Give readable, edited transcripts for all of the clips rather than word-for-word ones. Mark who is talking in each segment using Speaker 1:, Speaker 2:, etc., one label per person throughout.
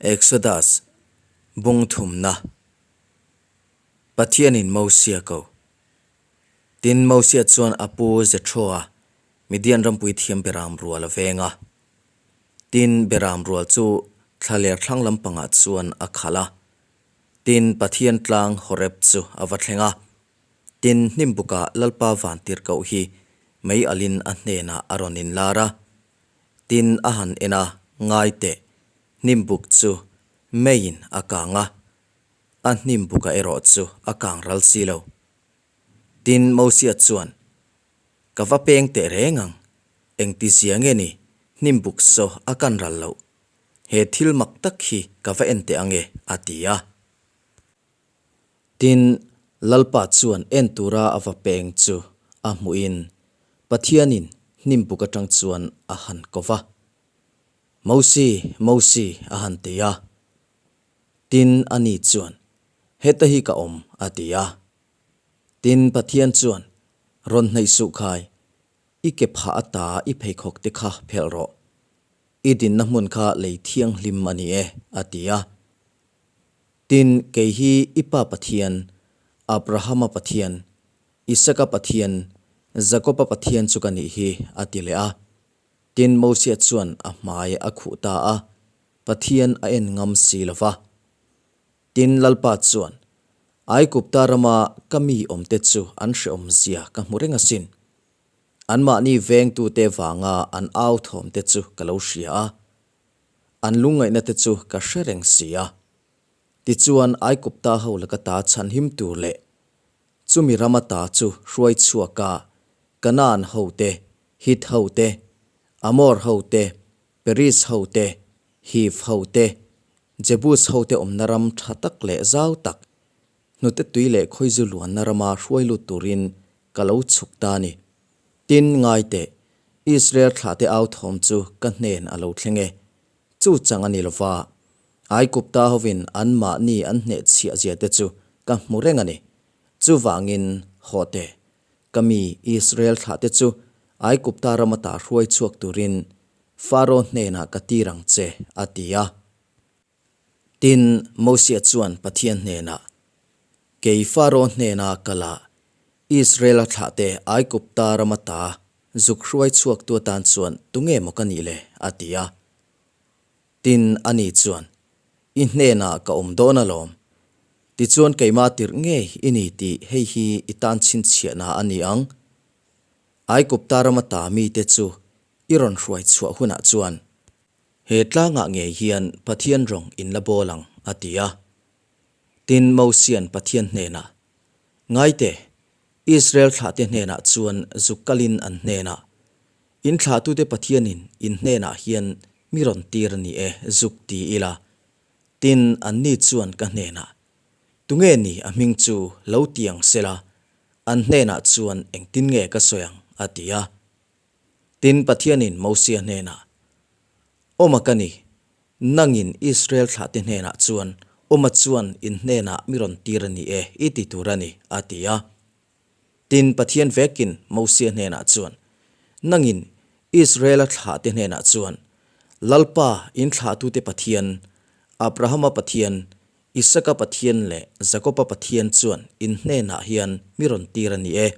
Speaker 1: Exodus, Bung thumna. Pathianin Mosia ko. Tin, Mosia chuan a pu Jethro-a Midian rampui thiam Beram rual a veng a. Tin, Beram rual chu thlaler thlang lampangah chuan a khalh a. Tin, Pathian tlang Horeb chu a va thleng a. Tin, hnimbukah Lalpa vantirhkoh hi mei alin a hnenah a rawn inlar a. Tin, a han en a, Ngai teh, hnimbuk chu meiin a kang a, a hnimbuka erawh chu a kang ral si lo. Tin, Mosia chuan, Ka va peng teh reng ang, engti zia nge ni hnimbuk saw a kan ral loh? He thil mak tak hi ka va en teh ang e, a ti a. Tin, Lalpa chuan en tura a va peng chu a hmuhin Pathianin hnimbuk atang chuan a han ko va, Mosi, Mosi, a han ti a. Tin, ani chuan, Heta hi ka awm, a ti a. Tin, Pathian chuan, Rawn hnaih suh khai, i ke phah ata i pheikhawk te kha phelh rawh. I dinna hmun kha lei thianghlim a ni e, a ti a. Tin, kei hi i pa Pathian, Abrahama Pathian, Isaka Pathian, Jakoba Pathian chu ka nih hi, a ti leh a. Tin, Mosia chuan a hmai a khuh ta a, Pathian a en ngam si lo va. Tin, Lalpa chuan, Aigupta rama ka mi awmte chu an hrehawmzia ka hmu reng asin. Anmahni vengtute vanga an au thawmte chu ka lo hria a. An lungngaihna te chu ka hre reng si a. Tichuan Aikupta ho laka ta chhanhim tur leh chumi rama ta chu hruai chhuak a, Kanaan ho te, Hit ho te, Amor ho te, Periz ho te, Hiv ho te, Jebus ho te awmna ram tha tak leh zau tak, hnute tui leh khawizu luanna rama hruai lut turin ka lo chhuk ta a ni. Tin, ngai teh, Israel thlahte au thawm chu ka hnen a lo thleng e. Chu chang a ni lo va, Aigupta hovin anmahni an hnehchhiah zia te chu ka hmu reng a ni. Chuvangin, haw teh, ka mi Israel thlahte chu Aigupta rama ta hruai chhuak turin Faro hnenah ka tir ang che, a ti a. Tin, Mosia chuan Pathian hnenah, Kei Faro hnena kal a, Israela thlahte Aigupta rama ta zuk hruai chhuaktu atan chuan tunge maw ka nih le? a ti a. Tin, ani chuan, I hnenah ka awm dawn alawm. Tichuan keimah tirh ngei i ni tih hei hi i tan chhinchhiahna a ni ang. Aigupta rama ta mite chu i rawn hruai chhuah hunah chuan, He tlangah ngei hian Pathian rawng in la bawl ang, a ti a. Tin, Mosia'n Pathian hnenah, Ngaite, Israel thlahte hnenah chuan zuk kalin an hnenah, In thlahtute Pathianin in hnenah hian mi rawn tir a ni e, zuk ti ila. Tin, anni chuan ka hnenah, Tunge ni a hming chu lo ti ang sela, an hnenah chuan engtin nge ka sawi ang? a ti a. Tin, Pathianin Mosia hnenah, Awma ka ni, nangin Israel thlahte hnenah chuan, Awma chuan in hnenah mi rawn tir a ni e, i ti tur a ni, a ti a. Tin, Pathian vekin Mosia hnenah chuan, Nangin Israela thlahte hnenah chuan, Lalpa, in thlahtute Pathian, Abrahama Pathian, Isaka Pathian leh Jakoba Pathian chuan in hnenah hian mi rawn tir a ni e.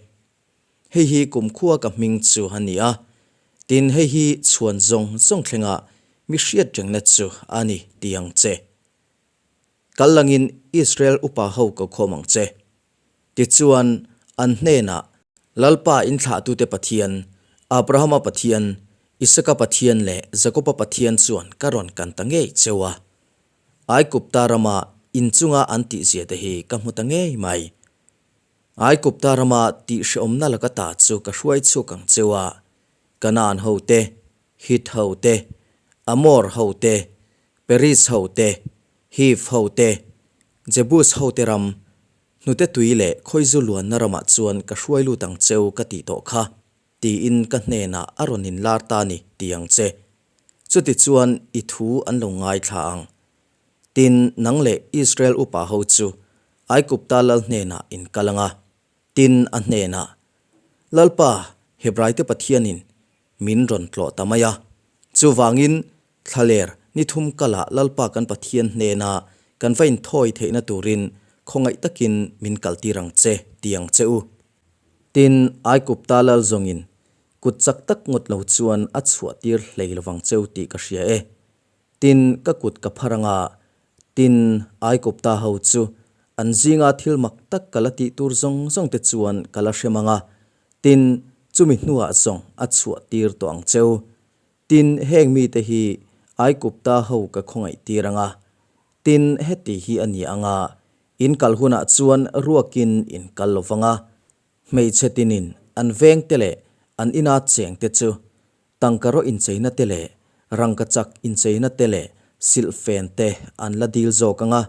Speaker 1: Hei hi kumkhua ka hming chu a ni a, tin hei hi chhuan zawng zawng thlenga mi hriat rengna chu a ni ti ang che. Kal langin Israel upa ho ko khawm ang che. Tichuan an hnenah, Lalpa inthlahtute Pathian, Abrahama Pathian, Isaka Pathian leh Jakoba Pathian chuan ka rawn kan ta ngei cheu a. Aigupta rama inchunga an tihzia te hi ka hmu ta ngei mai. Aigupta rama tih hrehawmna laka ta chu ka hruai chhuak ang cheu a, Kanaan ho te, Hit ho te, Amor ho te, Periz ho te, Hiv ho te, Jebus ho te ram, hnute tui leh khawizu luanna ramah chuan ka hruai lut ang cheu ka tih tawh kha, tiin ka hnenah a rawn inlar ta ni ti ang che. Chutichuan i thu an lo ngaithla ang. Tin, nang leh Israel upa ho chu Aigupta lal hnenah in kal ang a, tin a hnenah, Lalpa, Hebraite Pathianin min rawn tlawh ta mai a, chuvangin thlaler Ni thum kalah Lalpa kan Pathian hnena kan va inthawi theihna turin khawngaih takin min kaltir ang che, ti ang che u. Tin, Aigupta lal zawngin kut chak tak ngawt lo chuan a chhuahtir hlei lovang cheu tih ka hria e. Tin, ka kut ka phar anga, tin, Aigupta ho chu an zinga thil mak tak ka la tih tur zawng zawng te chuan ka la hrem anga, tin, chumi hnuah zawng a chhuahtir tawh ang cheu. Tin, heng mite hi Aigupta ho ka khawngaih tir anga, tin, heti hi a ni anga, in kal hunah chuan ruakin in kal lo vang a, Hmeichhe tinin an vengte leh an ina chengte chu tangkaraw incheina te leh rangkachak incheina te leh silhfen te an la dil zawk ang a,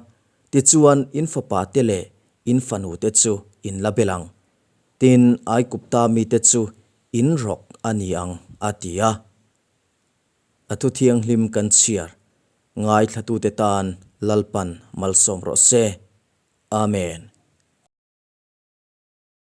Speaker 1: tichuan in fapa te leh in fanu te chu in la bel ang. Tin, Aigupta mite chu in rawk a ni ang, a ti a. A thu thianghlim kan chhiar ngaithlatute tan Lalpan malsawm rawh se. Amen.